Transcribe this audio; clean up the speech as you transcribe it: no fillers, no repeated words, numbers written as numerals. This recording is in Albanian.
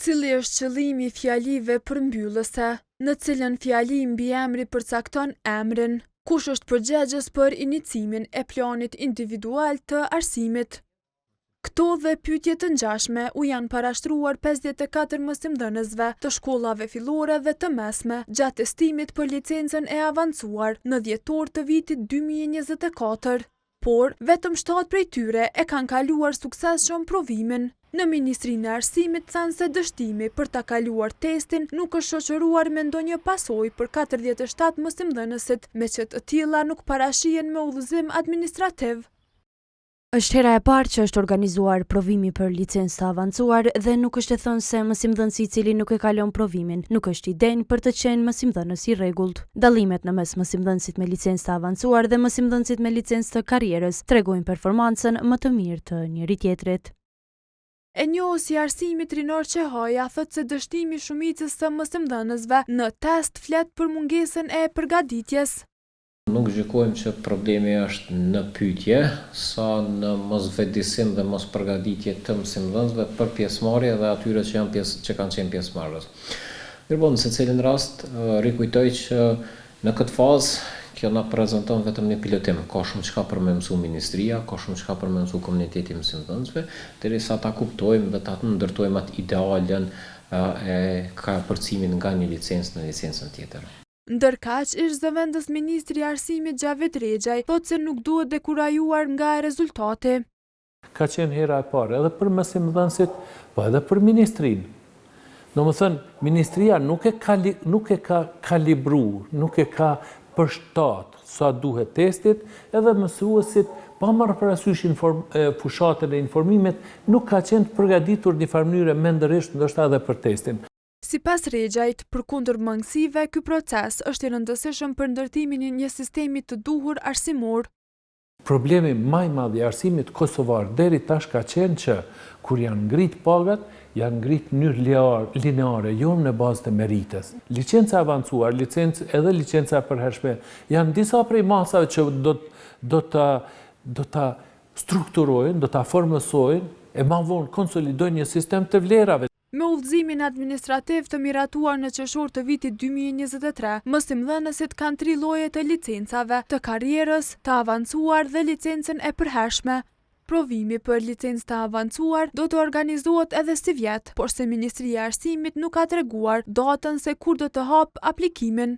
Cili është qëllimi i fjalive përmbyllëse, në cilën fjali mbiemri përcakton emrin? Kush është përgjegjës për inicimin e planit individual të arsimit? Këto dhe pyetje të ngjashme u janë parashtruar 54 mësimdhënësve të shkollave fillore dhe të mesme gjatë testimit për licencën e avancuar në dhjetor të vitit 2024. Por, vetëm 7 prej tyre e kanë kaluar suksesshëm provimin. Në Ministrinë e Arsimit thanë se dështimi për ta kaluar testin nuk është shoqëruar me ndonjë pasojë për 47 mësimdhënësit, meqë të tilla nuk parashihen me udhëzim administrativ. Është hera e parë që është organizuar provimi për licencë të avancuar dhe nuk është e thënë se mësimdhënësi i cili nuk e kalon provimin nuk është i denjë për të qenë mësimdhënës i rregullt. Dallimet në mes mësimdhënësit me licencë të avancuar dhe mësimdhënësit me licencë të karrierës tregojnë performancën më të mirë të njëri-tjetrit. E njohësi i arsimit Rinor Qehaja thotë se dështimi i shumicës së mësimdhënësve në test flet për mungesën e përgatitjes. Nuk gjykojmë që problemi është në pyetje, sa në mosvetëdisim dhe mospërgatitje të mësimdhënësve për pjesëmarrje dhe atyre që janë pjesë që kanë qenë pjesëmarrës. Mirëpo, në secilin rast rikujtoj që në këtë fazë kjo na prezanton vetëm një pilotim. Ka shumë çka për me mësu ministria, ka shumë çka për me mësu komuniteti i mësimdhënësve, derisa ta kuptojmë dhe ta ndërtojmë atë idealen e kapërcimit nga një licencë në licencën tjetër. Ndërkaq, ish zëvendës ministri i Arsimit Xhavit Rexhaj thotë se nuk duhet dekurajuar nga rezultati. Ka qenë hera e parë edhe për mësimdhënësit, po edhe për ministrinë. Domethënë, ministria nuk e ka nuk e ka kalibru, nuk e ka përshtat sa duhet testit, edhe mësuesit pa marrë parasysh inform, fushatën e informimit, nuk ka qenë të përgatitur një farë mënyre mendërisht ndoshta edhe për testin. Sipas Rexhajt, përkundër mangësive, ky proces është i rëndësishëm për ndërtimin e një sistemi të duhur arsimor. Problemi ma i madh i arsimit kosovar deri tash ka qenë që kur janë ngrit pagat, janë ngrit në mënyrë lineare, jo në bazë të meritës. Licenca e avancuar, licencë edhe licenca e përhershme janë disa prej masave që do do ta do ta strukturojnë, do ta formësojnë e ma vonë konsolidojnë një sistem të vlerave. Me udhëzimin administrativ të miratuar në qershor të vitit 2023, mësimdhënësit kanë tri lloje të licencave, të karrierës, të avancuar dhe licencën e përhershme. Provimi për licencë të avancuar do të organizohet edhe sivjet, porse Ministria e Arsimit nuk ka treguar datën se kur do të hapë aplikimin.